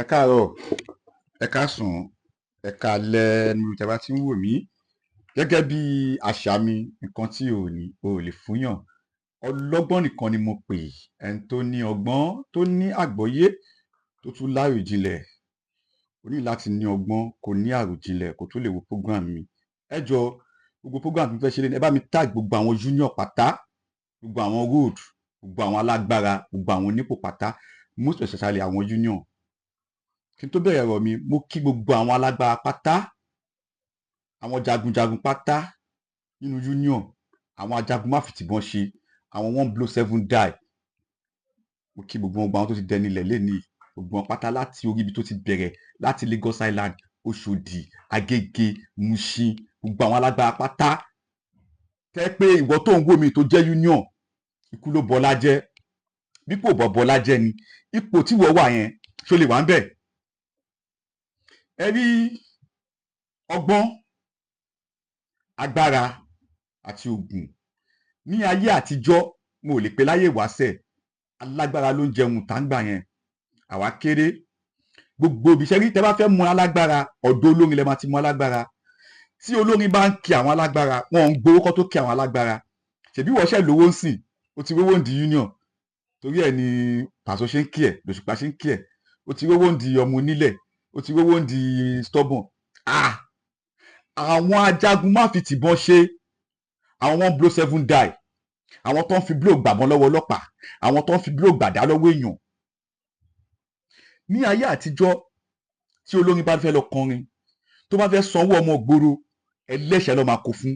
Ẹ káàárọ̀, ẹ káàsán, ẹ káalẹ́ níbi tí ẹ bá ti ń wò mí. Gẹ́gẹ́ bí àṣà mi, nǹkan tí o ò ní o ò lè fúnyàn. Ọlọ́gbọ́n nìkan ni mo pè, ẹni tó ní ọgbọ́n, tó ní àgbọ́yé, tó tún láròjinlẹ̀. O ní láti ní ọgbọ́n, kó ní àròjinlẹ̀ kó tó lè wo program mi. Ẹ jọ̀ọ́, gbogbo program tí mo fẹ́ ṣe lénìí, ẹ bá mi tag gbogbo àwọn union pátá, gbogbo àwọn road, gbogbo àwọn alágbára, gbogbo àwọn onípò pátá, most especially àwọn union. Kí n tó bẹ̀rẹ̀ ọ̀rọ̀ mi, mo kí gbogbo àwọn alágbára pátá, àwọn jagunjagun pátá nínú union, àwọn ajagun má fi tìbọn ṣe, àwọn one blow seven die. Mo kí gbogbo wọn, gbogbo àwọn tó ti dẹni ilẹ̀ lénìí, gbogbo wọn pátá láti orí ibi tó ti bẹ̀rẹ̀, láti Lagos Island, Oṣòdì, Agége, Mushin, gbogbo àwọn alágbára pátá. Tẹ́ pé ìwọ tó ń wò mí tó jẹ́ union, ikú ló bọlá jẹ́. Bí kò bọ́ bọlá jẹ́ ni, ipò tí ìwọ wà yẹn, ṣó lè wà ń bẹ̀? Ẹ rí ọgbọ́n, agbára àti ògùn. Ní ayé àtijọ́, mo ò lè pè láyé ìwáṣẹ̀, alágbára ló ń jẹun tàǹgbà yẹn. Àwa kéré. Gbogbo ibi iṣẹ́ rí, tẹ́ bá fẹ́ mú alágbára, ọ̀dọ̀ olórin lẹ máa ti mú alágbára. Tí olórin bá ń kí àwọn alágbára, wọn ń gbowó kó tó kí àwọn alágbára. Ṣèbí wọ́n ṣẹ̀ lówó ń sìn, ó ti rówó ń di union. Torí ẹ̀ ni Pàṣọ ṣe ń kí ẹ̀, lòṣùpá ṣe ń kí ẹ̀. Ó ti rówó ń di ọmọ onílẹ̀, ó ti rówó ń di stubborn. Ah! Àwọn ajagun má fi tìbọn ṣe, àwọn one blow seven die, àwọn tó ń fi blow gbàbọn lọ́wọ́ ọlọ́pàá, àwọn tó ń fi blow gbàdá lọ́wọ́ èèyàn. Ní ayé àtijọ́, tí olórin bá fẹ́ lọ kọrin, tó bá fẹ́ sanwó ọmọ gbòòrò, ẹlẹ́ṣẹ̀ ló máa kó fún.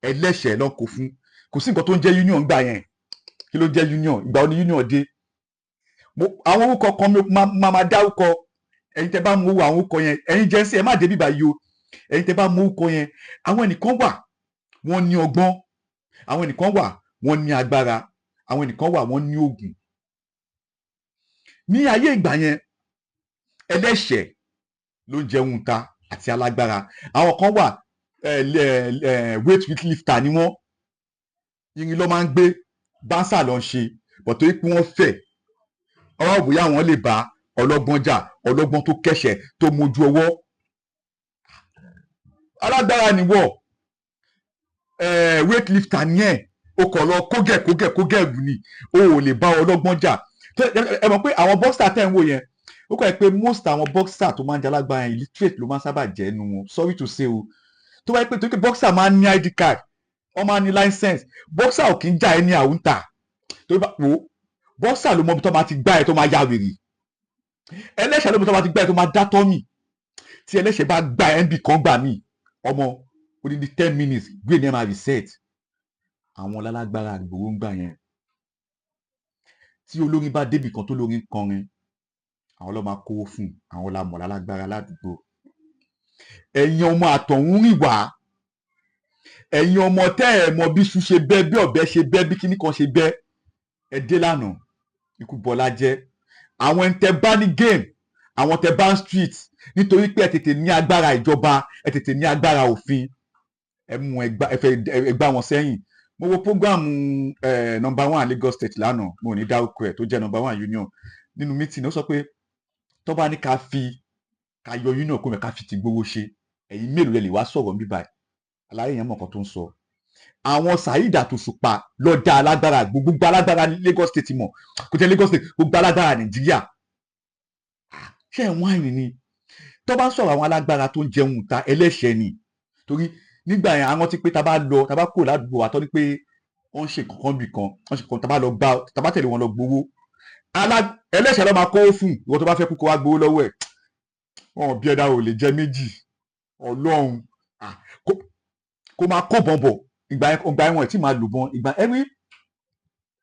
Ẹlẹ́ṣẹ̀ ló kó fún. Kò sí nǹkan tó ń jẹ́ union gbà yẹn. Kí ló jẹ́ union? Ìgbà wo ni union dé? Àwọn orúkọ kan mi máa máa dárúkọ. Ẹ̀yin tẹ́ bá mú owó àwọn orúkọ yẹn, ẹ̀yin jẹ́ sí ẹ má dé bíbá yìí o. Ẹ̀yin tẹ́ bá mú orúkọ yẹn, àwọn ẹnìkan wà, wọ́n ní ọgbọ́n, àwọn ẹnìkan wà, wọ́n ní agbára, àwọn ẹnìkan wà, wọ́n ní oògùn. Ní ayé ìgbà yẹn, ẹlẹ́ṣẹ̀ ló ń jẹun ta àti alágbára. Àwọn kan wà, weight lifter ni wọ́n, irin ló máa ń gbé, báńsà ló ń ṣe bọ̀, torí pé wọ́n fẹ̀ ọwọ́, bóyá wọ́n lè bá ọlọ́gbọ́n jà, ọlọ́gbọ́n tó kẹ̀ṣẹ̀, tó mójú ọwọ́. Alágbára ni wọ́, weight lifter ni ẹ̀, o kọ̀ lọ kógẹ̀ kógẹ̀ kógẹ̀ rù ni, o ò lè bá ọlọ́gbọ́n jà. Ẹ mọ̀ pé àwọn boxer tẹ̀ ń wò yẹn, ó kọ́ ẹ pé most àwọn boxer tó máa ń jẹ́ alágbára yẹn, illiterate ló máa ń sábà jẹ́ nu wọn. Sorry to say o, tó bá yẹ pé torí pé boxer máa ń ní ID card, wọ́n máa ń ní license, boxer ò kì í jà ẹ́ ní àwùntà. Tó bá wò ó, boxer ló mọ ibi tó máa ti gbá ẹ tó máa ya wèrè. Ẹlẹ́ṣẹ̀ ló mọ ibi tó máa ti gbá ẹ tó máa dá tọ́mì. Tí ẹlẹ́ṣẹ̀ bá gbá ẹ níbì kan gbà mí, ọmọ, odidi 10 minutes gbé ní ẹ máa reset. Àwọn lálágbára àgbòrò ń gbà yẹn. Tí olórin bá débì kan tó lórin kọrin, àwọn ló máa kówó fún un, àwọn la mọ̀ lálágbára ládùúgbò. Ẹ̀yin ọmọ àtọ̀hún rìn wá, ẹ̀yin ọmọ tẹ́ ẹ̀ mọ bí iṣu ṣe bẹ́, bí ọ̀bẹ ṣe bẹ́, bí kíní kan ṣe bẹ́, ẹ dé lánàá, ikú bọ́lá jẹ́. Àwọn ẹni tẹ́ bá ní game, àwọn tẹ́ bá ń street, nítorí pé ẹ tètè ní agbára ìjọba, ẹ tètè ní agbára òfin, ẹ mú ẹ fẹ́ ẹ gbá wọn sẹ́yìn. Mo wo program number one Lagos State lánàá, mo ò ní dárúkọ ẹ̀, tó jẹ́ number one union. Nínú meeting, ó sọ pé tó bá ní ká fi ká yọ union kó mẹ́, ká fi ti gbowó ṣe, ẹ̀yin mélòó lẹ lè wá sọ̀rọ̀ níbí báyìí? Aláyé yẹn mọ̀ nǹkan tó ń sọ. Àwọn Saheed àtòṣùpá lọ dá alágbára, gbogbo alágbára Lagos State mọ̀, kò tẹ Lagos State, gbogbo alágbára Nàìjíríà. Ṣé ẹ̀ ń wáìnì ni? Tó bá ń sọ̀rọ̀ àwọn alágbára tó ń jẹun ta, ẹlẹ́ṣẹ̀ ni. Torí nígbà yẹn, àwọn ti pé tá bá lọ, tá bá kúrò ládùúgbò wa, tó ní pé wọ́n ń ṣe kankan bì kan, wọ́n ṣe kankan, tá bá lọ gbá, tá bá tẹ̀lé wọn lọ gbowó, ẹlẹ́ṣẹ̀ ló máa kówó fún. Ìwọ tó bá fẹ́ kú, kó wá gbowó lọ́wọ́ ẹ̀. Wọn bí ẹ̀dá ò lè jẹ méjì. Ọlọ́run, kó máa kó bọ̀n bọ̀. Ìgbà yẹn, wọn tí máa lò bọ́n ìgbà ẹ̀rí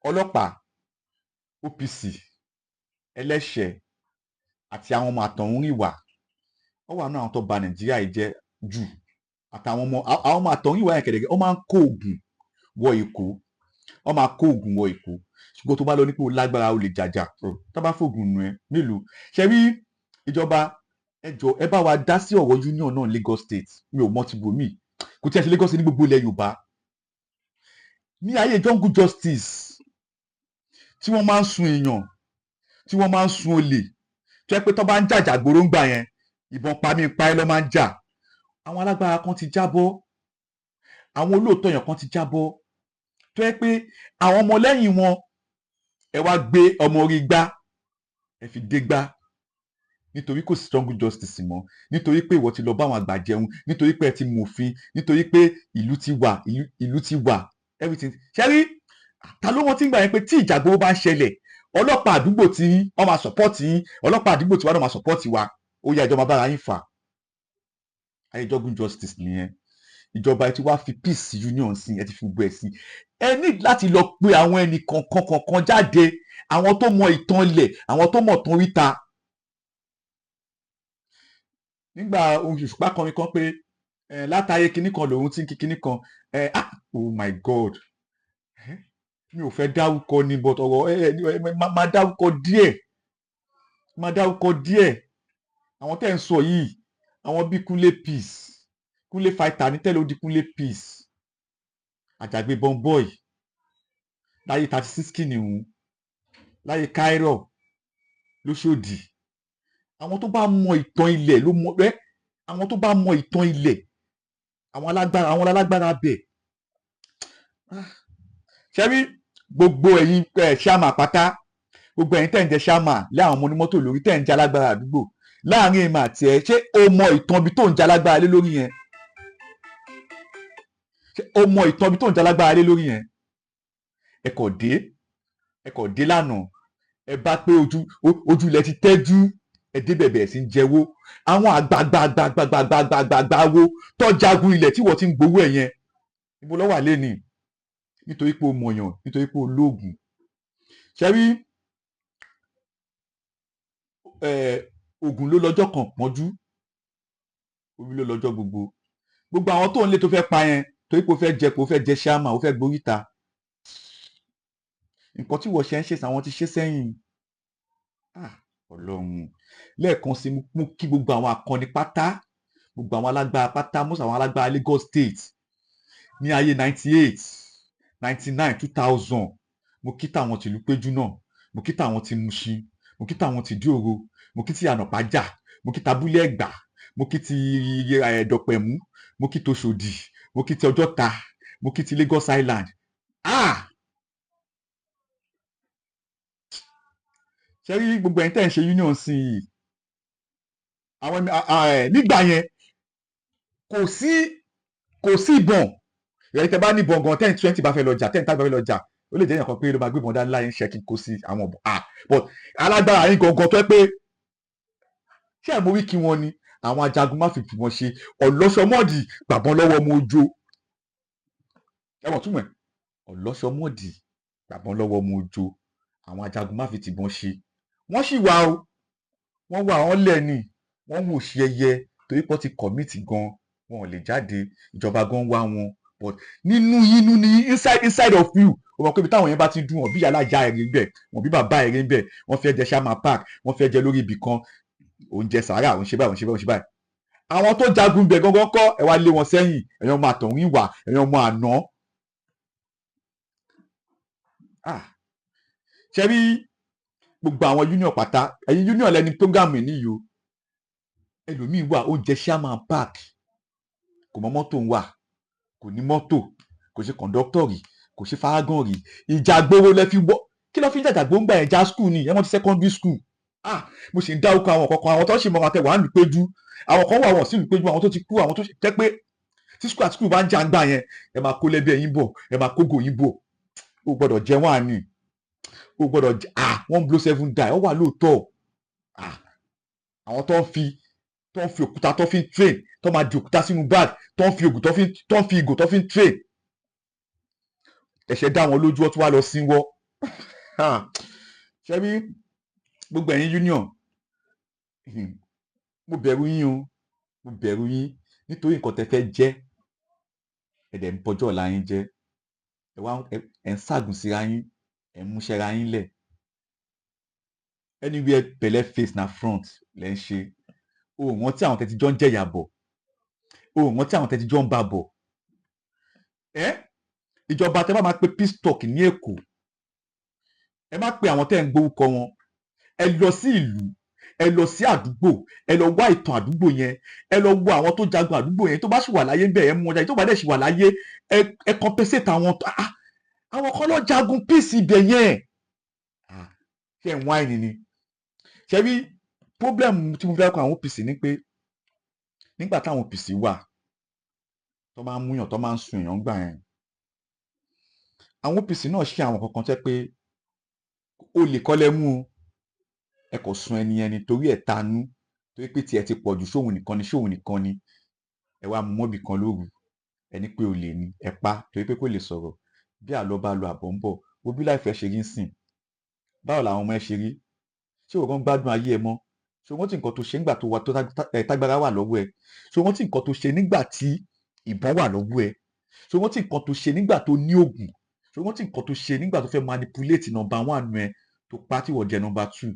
ọlọ́pàá, OPC, ẹlẹ́ṣẹ̀ àti àwọn ọmọ àtọ̀húnrìnwá, wọ́n wà náà, àwọn tó ba Nàìjíríà yìí jẹ́ jù. Àtàwọn ọmọ, àwọn ọmọ àtọ̀húnrìnwá yẹn kẹ̀dẹ̀kẹ̀, wọ́n máa ń kó oògùn wọ Èkó, wọ́n máa kó oògùn wọ Èkó. Ṣùgbọ́n tó bá lọ ní pé o lágbára, o lè jàjà, tó bá fògùn nù ẹ mélòó ṣe rí. Ìjọba, ẹ jọ, ẹ bá wa dá sí ọ̀rọ̀ union náà. Lagos State, mi ò mọ ti bòmí, kò tí a ṣe Lagos State, ní gbogbo ilẹ̀ Yorùbá. Ní ayé jungle justice, tí wọ́n máa ń sun èèyàn, tí wọ́n máa ń sun olè, Tó yẹ pé tó bá ń jàjà gbòòrò ń gbà yẹn, ìbọn pa mí pa ẹ́ lọ́ máa ń jà. Àwọn alágbára kan ti jábọ́, àwọn olóòótọ́ èèyàn kan ti jábọ́, tó yẹ pé àwọn ọmọlẹ́yìn wọn, ẹ wá gbé ọmọ orí gbá, ẹ fi dé gbá, nítorí kò sí strong justice mọ́, nítorí pé ìwọ ti lọ bá àwọn àgbà jẹun, nítorí pé ẹ ti mòfin, nítorí pé ìlú ti wà, ìlú ti wà, everything. Ṣé rí ta ló wọ́n ti ń gbà yẹn pé tí ìjà gbogbo bá ń ṣẹlẹ̀, ọlọ́pàá àdúgbò tí wọ́n máa support yín, ọlọ́pàá àdúgbò tí wọ́n náà máa support wa. Ó yá, ìjọba bára yín fà. Ayé jungle justice nìyẹn. Ìjọba, ẹ ti wá fi peace union sí, ẹ ti fi gbogbo ẹ sí. Ẹ ní láti lọ pe àwọn ẹnì kọ̀ọ̀kan kọ̀ọ̀kan jáde, àwọn tó mọ ìtàn ilẹ̀, àwọn tó mọ̀ tán oríta. Nígbà ohun Òṣùpá kọrin kan pé ẹ látàyè kinní kan lòun ti ń kí kinní kan ẹ. Ah, oh my God, mi ò fẹ́ dárúkọ ni, but ọ̀rọ̀ ẹ ẹ máa dárúkọ díẹ̀, máa dárúkọ díẹ̀. Àwọn tẹ́ ń sọ yìí, àwọn bíi Kúnlé Peace, Kúnlé Fighter ní tẹ́lẹ̀, ó di Kúnlé Peace, Àjàgbé Bomboy láyé 36 kìnìún, láyé Cairo lóṣòdì. Àwọn tó bá mọ ìtàn ilẹ̀ ló mọ ẹ. Àwọn tó bá mọ ìtàn ilẹ̀, àwọn alágbára, àwọn alágbára bẹ̀. Ṣé rí gbogbo ẹ̀yin ẹ̀ ṣáàmà pátá, gbogbo ẹ̀yin tẹ̀ ń jẹ ṣáàmà lé àwọn ọmọ onímọ́tò lórí, tẹ̀ ń jẹ alágbára àdúgbò láàrin èèmà àti ẹ, ṣé o mọ ìtàn ibi tó ń jẹ alágbára lé lórí yẹn? Ṣé o mọ ìtàn ibi tó ń jẹ alágbára lé lórí yẹn? Ẹ kọ̀ dé, ẹ kọ̀ dé lánàá, ẹ bá pé ojú ojú ilẹ̀ ti tẹ́jú, ẹ débẹ̀ bẹ̀rẹ̀ sí ń jẹ́wọ́. Àwọn àgbààgbààgbààgbààgbààgbà wo tó jagun ilẹ̀ tí wọ́n ti ń gbowó ẹ̀ yẹn, ibo ló wà lẹ́nìí? Nítorí pé o mọ̀yàn, nítorí pé o lóògùn. Ṣe rí ògùn ló lọ́jọ́ kan pọ́njú, orí ló lọ́jọ́ gbogbo. Gbogbo àwọn tó ń lé tó fẹ́ pa yẹn, torí pé o fẹ́ jẹ, pé o fẹ́ jẹ ṣáàmà, o fẹ́ gboríta, nǹkan tí wọ́n ṣe ń ṣe, àwọn ti ṣe sẹ́yìn. Ah, Ọlọ́run! Lẹ́ẹ̀kan sí, mú kí gbogbo àwọn akọni pátá, gbogbo àwọn alágbára pátá, most àwọn alágbára Lagos State ní ayé 98, 99, 2000. Mo kí tàwọn tìlú Péjú náà, mo kí tàwọn ti Mushin, mo kí tàwọn ti Dìòro, mo kí ti Ànàpájà, mo kí tabúlé Ẹ̀gbá, mo kí ti Ẹ̀dọ̀pẹ̀mú, mo kí tòṣòdì, mo kí ti Ọjọ́ta, mo kí ti Lagos Island. Ah, ṣe rí gbogbo ẹ̀yin tẹ́ ń ṣe union sí i, àwọn nígbà yẹn kò sí ìbọn. Ìrẹ̀lẹ̀ tẹ́ bá ní ìbọn gan, 10 20 bá fẹ́ lọ jà, 10 30 bá fẹ́ lọ jà, ó lè jẹ́ èèyàn kan pé ló máa gbé ìbọn dání láyé ń ṣe kí n kó sí àwọn ọ̀bọ̀n. Ah, but alágbára yín gangan tó yẹ pé ṣé ẹ̀ mọ wí kí wọ́n ni àwọn ajagun má fi fìbọn ṣe ọ̀lọ́ṣọmọ́dì gbàbọ́n lọ́wọ́ ọmọ ojo. Ẹ mọ̀ túmọ̀ ẹ̀, ọ̀lọ́ṣọmọ́dì gbàbọ́n lọ́wọ́ ọmọ ojo. Àwọn ajagun má fi tìbọn ṣe, wọ́n sì wà o, wọ́n wà, wọ́n lẹ̀ ni, wọ́n wò ṣe ẹyẹ torí pé wọ́n ti commit gan, wọn ò lè jáde, ìjọba gan wá wọn. But nínú inú ní inside of you, o mọ̀ pé ibi táwọn yẹn bá ti dùn, wọ́n bí yàrá ìyá ẹ̀rí ń bẹ̀, wọ́n bí bàbá ẹ̀rí ń bẹ̀, wọ́n fẹ́ jẹ Shama Park, wọ́n fẹ́ jẹ lórí ibì kan, oúnjẹ sàárà, òun ṣe báyìí, òun ṣe báyìí, òun ṣe báyìí. Àwọn tó jagun bẹ̀ gangan kọ́, ẹ wá lé wọn sẹ́yìn. Ẹ̀yin ọmọ àtọ̀hún ìwà, ẹ̀yin ọmọ àná. Ah, ṣe rí gbogbo àwọn union pátá, ẹ̀yin union lẹni program níyì o. Ẹlòmíín wà, ó jẹ Chairman Park, kò mọ mọ́tò ń wà, kò ní mọ́tò, kò ṣe conductor rí, kò ṣe fárágàn rí. Ìjà gbowó lẹ fi wọ́. Kí ló fi ń jàjà gbóngbà ẹ̀ já school ni ẹ wọ́n ti secondary school. Ah, mo sì ń dárúkọ àwọn kọ̀ọ̀kan, àwọn tó ṣì mọ àtẹwà ń lù péjú, àwọn kan wà wọ́n sí lù péjú, àwọn tó ti kú, àwọn tó jẹ́ pé tí school àti school bá ń jà ń gbà yẹn, ẹ máa kó lẹ́bí ẹ̀yìn bọ̀, ẹ máa kógò yín bọ̀. Ó gbọ́dọ̀ jẹ́ wọ́n àní, ó gbọ́dọ̀ jẹ́. Ah, one blow seven die, ó wà lóòótọ́. Ah, àwọn tó ń fi òkúta tó fi ń train, tó máa di òkúta sínú bag, tó ń fi ògùn tó ń fi ìgò tó fi ń train, ẹ̀ṣẹ̀ dá wọn lójú, ọtún wá lọ sínwọ́. Ṣé rí gbogbo ẹ̀yin union, mo bẹ̀rù yín o, mo bẹ̀rù yín, nítorí nǹkan tẹ́ fẹ́ jẹ́, ẹ dẹ̀ ń bọjọ́ ọ̀la yín jẹ́. Ẹ wá ẹ̀ ń ságùn síra yín, ẹ̀ ń múṣẹ́ ra yín lẹ̀. Anywhere belle face na front lẹ́ ń ṣe o. Wọ́n tí àwọn tẹ́tí jọ ń jẹ̀yà bọ̀ o, wọ́n tí àwọn tẹ́tí jọ ń bá bọ̀. Ẹ́ ìjọba, tẹ́ bá máa pe peace talk ní Èkó, ẹ má pe àwọn tẹ́ ń gbórúkọ wọn. Ẹ lọ sí ìlú, Ẹ lọ sí àdúgbò, ẹ lọ wá ìtàn àdúgbò yẹn, ẹ lọ wo àwọn tó jagun àdúgbò yẹn. Tó bá sì wà láyé ń bẹ̀, ẹ mú wọn jáde. Tó bá dẹ̀ sì wà láyé, ẹ compensate àwọn. Ah, àwọn kan lọ jagun peace ibẹ̀ yẹn. Ah, ṣé ẹ̀ ń whine ni? Ṣe rí problem tí mo fi dárúkọ àwọn OPC ni pé nígbà táwọn OPC wà, tó máa ń múyàn, tó máa ń sun èèyàn gbà yẹn, àwọn OPC náà ṣe àwọn kankan tẹ́ pé olè kọ́ lẹ́ mú o, ẹ kò sun ẹni ẹni torí ẹ̀ tanú, torí pé tiẹ̀ ti pọ̀ jù, sóhun nìkan ni, sóhun nìkan ni. Ẹ wá mú mọ́bì kan lóru, ẹni pé olè ni, ẹ pa torí pé kò lè sọ̀rọ̀. Bí àlọ́ bá lọ, àbọ̀ ń bọ̀. Wo bí láìfẹ́ ṣe rí ń sìn, báwo làwọn ọmọ ẹ ṣe rí? Ṣé òun gbádùn ayé ẹ mọ́? Ṣé o rántí nǹkan tó ṣe nígbà tó wà tó tágbára wà lọ́wọ́ ẹ? Ṣé o rántí nǹkan tó ṣe nígbà tí ìbọn wà lọ́wọ́ ẹ? Ṣé o rántí nǹkan tó ṣe nígbà tó ní oògùn? Ṣé o rántí nǹkan tó ṣe nígbà tó fẹ́ manipulate number one ẹ, tó pa tí wọ́n jẹ number two?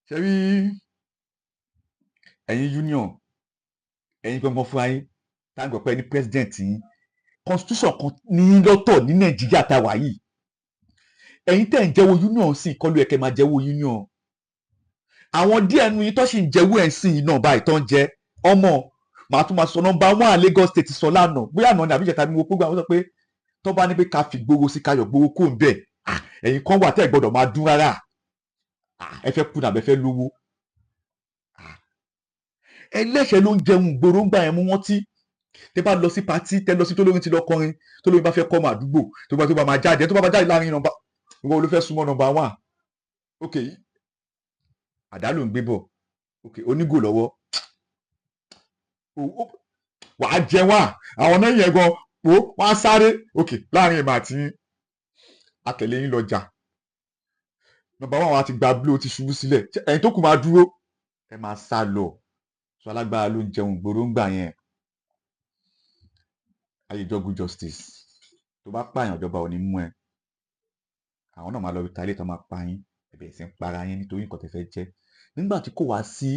Ṣé rí ẹ̀yin union, ẹ̀yin gangan fúnra yín, tá à ń gbọ́ pé ní president yín, constitution kan ní lọ́tọ̀ ní Nàìjíríà tá a wà yìí. Ẹ̀yin tẹ̀ ń jẹ́wọ́ union sí ìkọlù ẹ̀kẹ́ máa jẹ́wọ́ union. Àwọn díẹ̀ nu yín tó sì ń jẹ́wọ́ ẹ̀ sí iná báyìí tó ń jẹ́ ọmọ, màá tún máa sọ. Number one Lagos State sọ lánàá, bóyá àná ni àbí ìjẹta ni mo program, wọ́n sọ pé tó bá ní pé ká fi gbowó sí káyọ̀ gbowó kó ń bẹ̀, ẹ̀yin kan wà tẹ́ ẹ̀ gbọ́dọ̀ máa dún rárá. Ẹ fẹ́ kú nàbẹ́ fẹ́ lówó, ẹlẹ́ṣẹ̀ ló ń jẹun gbòòrò ń gbà yẹn mú wọ́n tí tẹ bá lọ sí party, tẹ lọ sí tólórin ti lọ kọrin, tólórin bá fẹ́ kọ́ ọmọ àdúgbò, tó bá máa jáde, tó bá máa jáde láàrin number, ìwọ ló fẹ́ súnmọ́ number one. Ok, àdá ló ń gbé bọ̀. Ok, onígò lọ́wọ́, wàá jẹ wá. Àwọn náà yẹn gan wo, wọ́n á sáré. Ok, láàrin ìmọ̀ àti àtẹ̀lé yín lọ jà, number one wa ti gba blue, ó ti ṣubú sílẹ̀. Ẹ̀yin tó kù máa dúró, ẹ máa sá lọ. Sọ alágbára ló ń jẹun gbòòrò ń gbà yẹn. Ayé jungle justice, tó bá pààyàn, ìjọba ò ní mú ẹ. Àwọn náà máa lọ retaliate, tó máa pa yín. Ẹ bẹ̀rẹ̀ sí ń para yín nítorí nǹkan tẹ́ fẹ́ jẹ́. Nígbà tí kò wá sí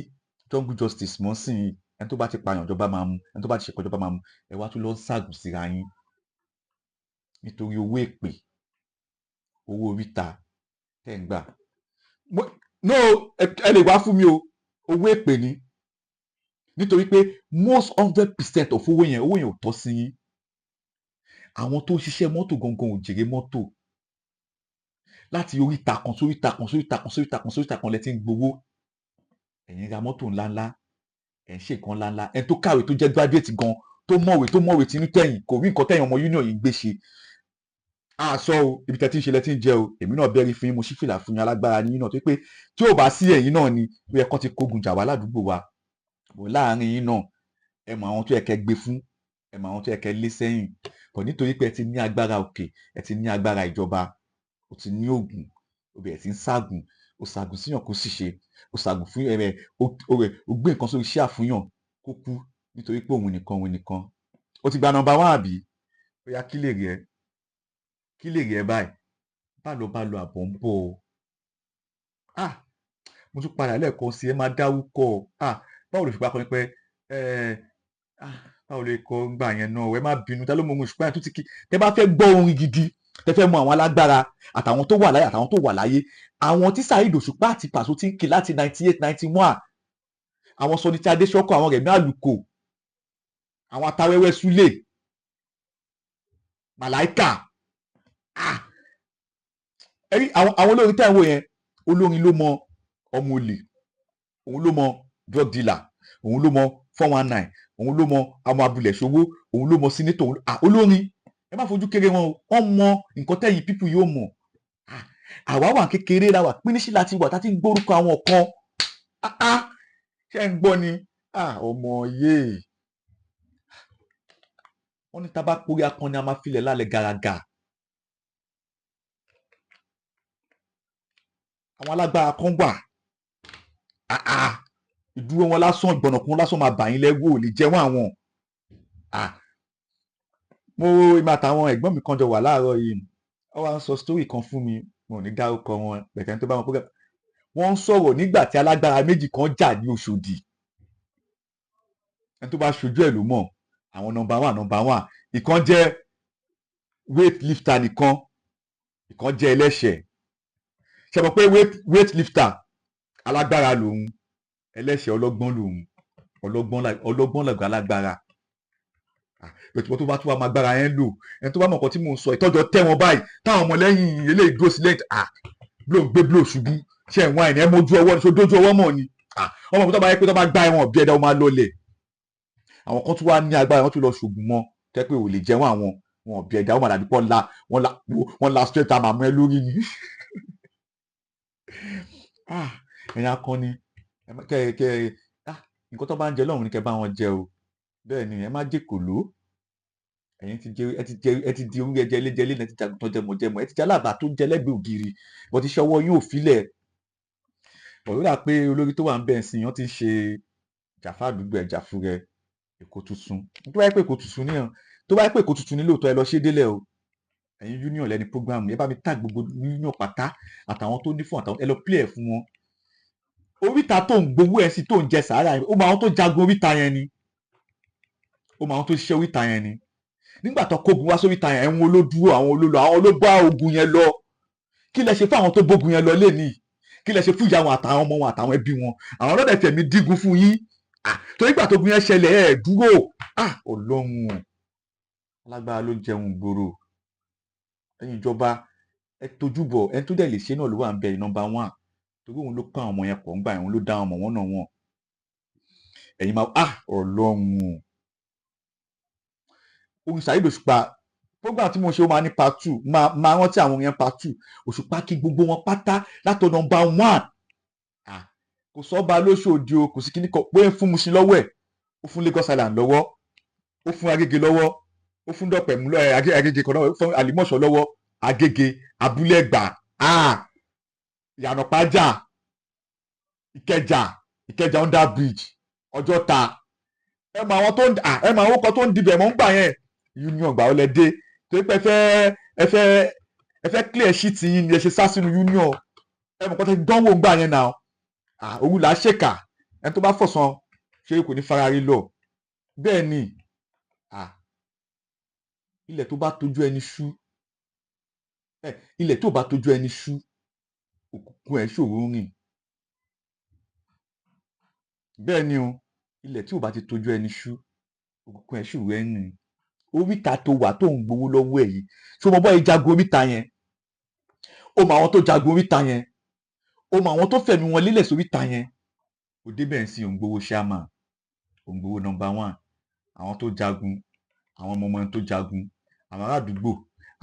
jungle justice mọ́ sí i, ẹni tó bá ti pààyàn, ìjọba máa mú. Ẹni tó bá ti ṣèkọ́, ìjọba máa mú. Ẹ wá tún lọ ń ṣàgùn síra yín nítorí owó èpè, owó oríta tẹ́ ń gbà. No, ẹ lè wá fún mi o, owó èpè ni, nítorí pé most 100% of owó yẹn, owó yẹn ò tọ́ sí yín. Àwọn tó ń ṣiṣẹ́ mọ́tò gangan ò jèrè mọ́tò. Láti oríta kan sóríta kan sóríta kan sóríta kan sóríta kan lẹ ti ń gbowó. Ẹ̀yin ra mọ́tò ńláńlá, ẹ̀ ń ṣe nǹkan ńláńlá. Ẹni tó kàwé, tó jẹ́ graduate gan, tó mọ̀wé tinú tẹ̀yìn, kò rí nǹkan tẹ̀yìn ọmọ union yìí ń gbé ṣe. Àṣọ o, ibi tẹ́ ti ń ṣe lẹ́ ti ń jẹ o. Èmi náà bẹ́rí fún yín, mo ṣí fìlà fún yín. Alágbára ní yín náà, tó pé tí ò bá sí ẹ̀yin náà ni ó yẹ kó ti kógun jà wá ládùúgbò wa. Bò láàrin yín náà, ẹ mọ àwọn tó yẹ kẹ́ gbé fún, ẹ mọ àwọn tó yẹ kẹ́ lé sẹ́yìn bọ̀, nítorí pé ẹ ti ní agbára òkè, ẹ ti ní agbára ìjọba, o ti ní oògùn, o bẹ̀rẹ̀ sí ń ságùn, o ṣàgùn síyàn kó sì ṣe, o ṣàgùn fún ẹ, o gbé nǹkan sórí iṣẹ́ àfúnyàn kó kú nítorí pé òun nìkan, òun nìkan. O ti gba number one, àbí? Ó yá, kí lè rí ẹ, kí lè rí ẹ báyìí? Bá lọ, bá lọ, àbọ̀ ń bọ̀ o. Ah, mo tún padà lẹ́ẹ̀kan sí, ẹ máa dárúkọ. Ah, báwo ló fi pa kọrin pé ẹ? Ah, báwo lè kọ gbà yẹn náà? Ẹ má bínú, ta ló mọ ohun ìṣùpá yẹn tó ti kí? Tẹ bá fẹ́ gbọ́ orin gidi, tẹ fẹ́ mọ àwọn alágbára àtàwọn tó wà láyé, àtàwọn tó wà láyé, àwọn tí Saheed Òṣùpá àti Pàṣọ ti ń kí láti 98, 91, àwọn Sunny Adé Ṣọ́kọ̀, àwọn Rẹ̀mí Àlùkò, àwọn Atawẹ́wẹ́ Súlè Màláìkà. Ah, ẹ rí àwọn olórin tẹ́ ń wò yẹn, olórin ló mọ ọmọ olè, òun ló mọ drug dealer, òun ló mọ 419, òun ló mọ àwọn abúlẹ̀ ṣòwò, òun ló mọ senator. Òun ah, olórin, ẹ má fojú kéré wọn o. Wọ́n mọ nǹkan tẹ́yìn people yóò mọ̀. Ah, àwa wà kékeré la wà pínísì láti wà tá ti ń gbórúkọ àwọn kan. Ah ah, ṣé ń gbọ́ ni? Ah, ọmọ yéè, wọ́n ní tá bá porí akọni, a máa filẹ̀ lálẹ́ gàràgà. Àwọn alágbára kan wà. Ah ah, ìdúró wọn lásán, ìgbọ̀nàkún lásán máa bà yín lẹ́rù, ò lè jẹ́wọ́n àwọn. Ah, mo ìmọ̀ àtàwọn ẹ̀gbọ́n mi kan jọ wà láàárọ̀ yìí, wọ́n wá ń sọ story kan fún mi. Mo ò ní dárúkọ wọn pẹ̀tẹ́ tó bá wọn program. Wọ́n ń sọ̀rọ̀ nígbà tí alágbára méjì kan jà ní Òṣòdì. Ẹni tó bá ṣojú ẹ̀ ló mọ̀. Àwọn number one, number one, ìkan jẹ́ weight lifter nìkan, ìkan jẹ́ ẹlẹ́ṣẹ̀. Ṣe mọ̀ pé weight lifter Alágbára lòun, ẹlẹ́ṣẹ̀ ọlọ́gbọ́n lòun, ọlọ́gbọ́n làgbà alágbára. Bẹ̀tùbọ̀ tó bá tún wá máa gbára yẹn lò, ẹni tó bá mọ̀ nǹkan tí mò ń sọ, ìtọ́jọ́ tẹ́ wọn báyìí, táwọn ọmọlẹ́yìn eléyìí dúró sílẹ̀, blow gbé blow ṣubú, ṣe ẹ̀wọ̀n àìní ẹ̀ mójú ọwọ́ ni, ṣe dójú ọwọ́ mọ̀ ni. Ọmọ mi tó bá yẹ pé tó bá gbá ẹ̀wọ̀n bí ẹ̀dá, ó máa lọlẹ̀. Àwọn kan tún wá ní agbára, wọn tún lọ ṣògùn mọ́, tẹ́ pé ò lè jẹun àwọn wọn bí ẹ̀dá, ó máa dàbí pọ́ la wọ́n la wọ́n la straight àmọ́ ẹ lórí ni. Ẹ̀yin akọni, kẹ kẹ nǹkan tó bá ń jẹ lọ́run ni kẹ bá wọn jẹ o. Bẹ́ẹ̀ ni, ẹ má jẹ kòló. Ẹ̀yin ti jẹ, ẹ ti jẹ, ẹ ti di oúnjẹ jẹlé jẹlé, ẹ ti jàgùntàn jẹmọ̀jẹmọ̀, ẹ ti jẹ alábàá tó ń jẹ lẹ́gbẹ̀ẹ́ ògiri, bọ́ ti ṣe ọwọ́ yóò filẹ̀. Ọ̀rọ̀ dà pé olórí tó wà ń bẹ̀ ń sìn, wọ́n ti ń ṣe jàfá àdúgbò ẹ̀ jàfúrẹ́ Èkó tuntun. Tó bá yẹ pé Èkó tuntun níyàn, tó bá yẹ pé Èkó tuntun ní lóòótọ́, ẹ lọ ṣe délẹ̀ o. Ẹ̀yin union lẹ́ni program ẹ bá mi tag gbogbo union pátá, àtàwọn tó ní fún, àtàwọn ẹ lọ play ẹ̀ fún wọn. Oríta tó ń gbowó ẹ̀ sí, tó ń jẹ sàárà yẹn, ó mọ àwọn tó jagun oríta yẹn ni, ó mọ àwọn tó ṣiṣẹ́ oríta yẹn ni. Nígbà tó kógun wá sóríta yẹn, ẹ̀wọ̀n olódúró, àwọn olólò, àwọn olóbá ogun yẹn lọ. Kí lẹ ṣe fún àwọn tó bógun yẹn lọ lénìí? Kí lẹ ṣe fún ìyá wọn àtàwọn ọmọ wọn àtàwọn ẹbí wọn? Àwọn ọlọ́dẹ fẹ̀mí dígun fún yín. Torí ìgbà tó gun yẹn ṣẹlẹ̀, ẹ̀ dúró. Ọlọ́run, alágbára ló ń jẹun gbòòrò. Ẹ̀yin ìjọba, ẹ tójú bọ̀. Ẹni tó dẹ̀ lè ṣe náà ló wà ń bẹ, number one, torí òun ló kọ́ àwọn ọmọ yẹn pọ̀ ń gbà yẹn, òun ló dá àwọn ọmọ wọn náà wọn. Ẹ̀yin máa, ọlọ́run, orin Saheed Òṣùpá, program tí mo ṣe, ó máa ní part two. Máa rántí àwọn yẹn, part two. Òṣùpá kí gbogbo wọn pátá látọ̀ number one. Kò sọ́ba lóṣòdì o, kò sí kíní kan pé ń fún Mushin lọ́wọ́ ẹ̀, ó fún Lagos Island lọ́wọ́, ó fún Agége lọ́wọ́, ó fún Dọ̀pẹ̀mú lọ́wọ́, Agége kan náà, ó fún Àlìmọ̀ṣọ́ lọ́wọ́, Agége, Abúlé Ẹ̀gbá, Ìyànà Pájà, Ìkẹjà, Ìkẹjà under bridge, Ọjọ́ta. Ẹ mọ àwọn tó ń, ẹ mọ àwọn kan tó ń dibẹ̀ mọ́ ń gbà yẹn. Union gbà ó lẹ dé, torí pé ẹ fẹ́ clear sheet yín ni ẹ ṣe sá sínú union. Ẹ mọ̀ kọ́tẹ́ dánwò ń gbà yẹn náà. Òru là á ṣèkà, ẹni tó bá fọ̀sán ṣé kò ní fara rí lọ. Bẹ́ẹ̀ ni, ilẹ̀ tó bá tójú ẹni ṣú, ilẹ̀ tó bá tójú ẹni ṣú, òkùnkùn ẹ̀ ṣòro rìn. Bẹ́ẹ̀ ni o, ilẹ̀ tí ò bá ti tójú ẹni ṣú, òkùnkùn ẹ̀ ṣòro ẹ̀ rìn. Oríta tó wà tó ń gbowó lọ́wọ́ ẹ̀ yìí, ṣé o mọ bọ́ ìjagun oríta yẹn? O mọ àwọn tó jagun oríta yẹn? O mọ àwọn tó fẹ̀mí wọn lélẹ̀ sóríta yẹn? O débẹ̀ ń sìn, ò ń gbowó chairman, ò ń gbowó number one. Àwọn tó jagun, àwọn ọmọ ọmọ tó jagun, àwọn ará àdúgbò,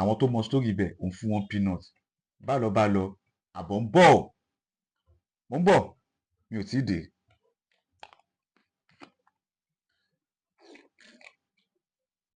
àwọn tó mọ story ibẹ̀, ò ń fún wọn peanut. Bá lọ bá lọ, àbọ̀ ń bọ̀, mò ń bọ̀, mi ò tí ì dé.